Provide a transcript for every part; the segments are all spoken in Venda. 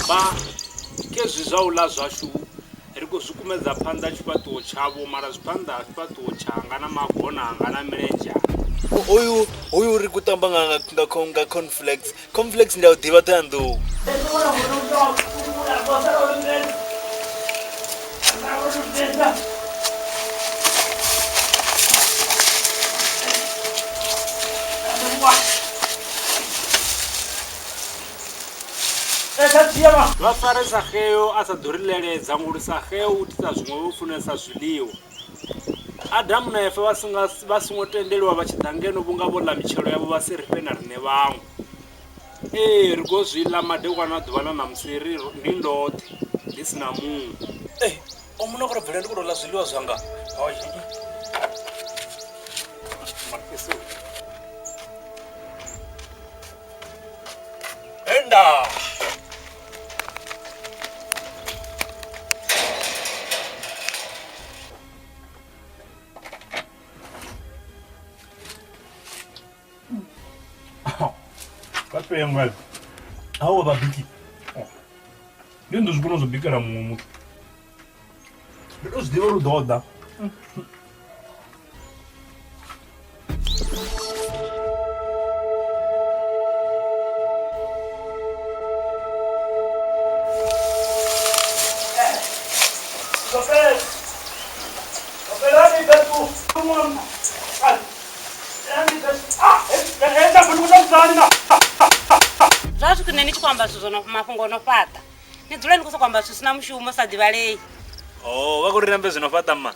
Baba kezwi zwa u ḽa zwashu ri khou zwi kumedza phanḓa tshifhaṱuwo tshavho mara zwi phanḓa ha tshifhaṱuwo tshanga na magona anga na milenzhe anga. Hoyu hoyu ri khou tamba nga nga nga cornflakes. Cornflakes ndi a u ḓivha Ṱhohoyanḓou. Vha fare Saxeo a sa ḓo ri ḽeledza ngori Saxeo u itisa zwiṅwe vho funesa zwiḽiwa. Adamu na Efa vha songo tendeliwa vha tshi ḓa ngeno vhunga vho ḽa mitshelo yavho vha si ri fhe na riṋe vhaṅwe. Ee, ri khou zwi ḽa madekwana a ḓuvha ḽa ṋamusi ri ndi ndoṱhe ndi si na muṅwe. Ee, o muṋe khou tou bvela ndi khou tou ḽa zwiḽiwa zwanga. Enda! Vha pengwa Hawo vha biki. Ndi ndo zwi kona u zwi bikela muṅwe muthu. Ndi to zwi ḓivha uri u ḓo ḓa. Zwa zwi khwine ni tshi khou amba zwithu zwo no mafhungo o no fhaṱa ni dzule ni khou sokou amba zwithu zwi si na mushumo sa ḓivhalei. Oh, vha khou ri ambe zwino fhaṱa mma.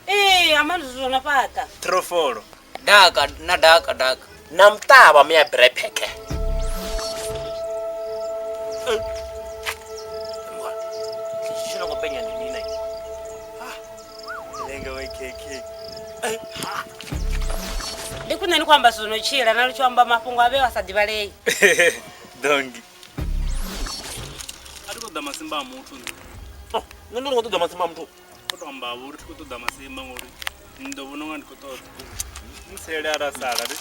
Ee, amba zwithu zwo no fhaṱa. Trofolo. Daka na daka daka. Na muṱavha muya brephekhe. Tshi no khou penya ndi mini? Lenga wa KK. Ndi khwine ni khou amba zwithu zwo no tshila na tshi amba mafhungo a vhe a sa ḓivhalei. Dongi. A thi khou ṱoḓa masimba a muthu nṋe. Oh, nṋe ndi khou ṱoḓa masimba a muthu. Khou tou amba vho uri thi khou ṱoḓa masimba ngori ni ḓo vhona unga ndi khou ṱoḓa. Ni ntsiele ara sala ri.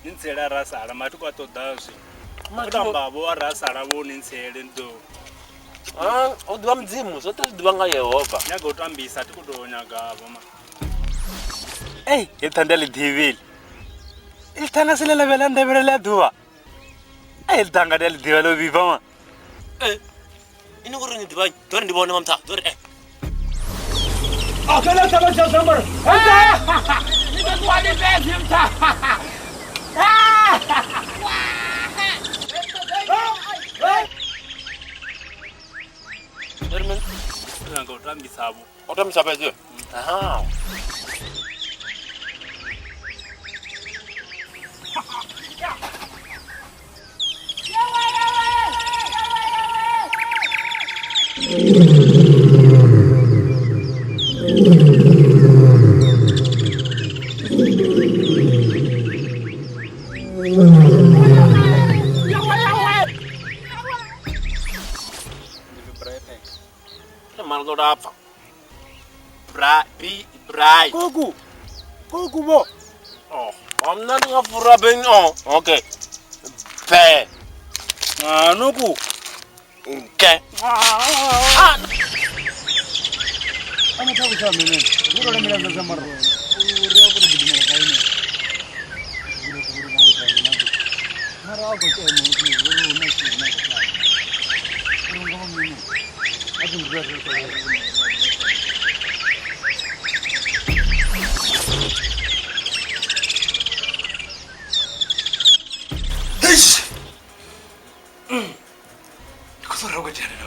Ni ntsiele ara sala mara thi khou a ṱoḓa zwino. Khou tou amba vho ara sala vho ni ntsiele ndi ḓo Ah, u ḓivha Mudzimu, zwoṱhe zwi ḓivha nga Yehova. nyaga u tambisa thi khou tou nyaga vho ma. Ei, he thanda ḽi ḓivhili. Ili thanga se le lavela ndevhela ḽa ḓuvha. Ei, li thanga ndi a ḽi ḓivha ḽo vhibva ma. Eh, ini uri ni ḓivha ḓo ri ndi vhone mamtha, ḓo ri eh. Ḓo ri mini? Nyaga u tambisa vho. O tambisa fhedzi. Aha. Ndi pfi brephekhe. Mara ḽo lapfa. Bra B Brai. Kuku. Kuku vho. Oh, mna ndi nga fura ben oh, okay. Be. Anuku. Nke. Ndi khou ṱoḓa u dzhena.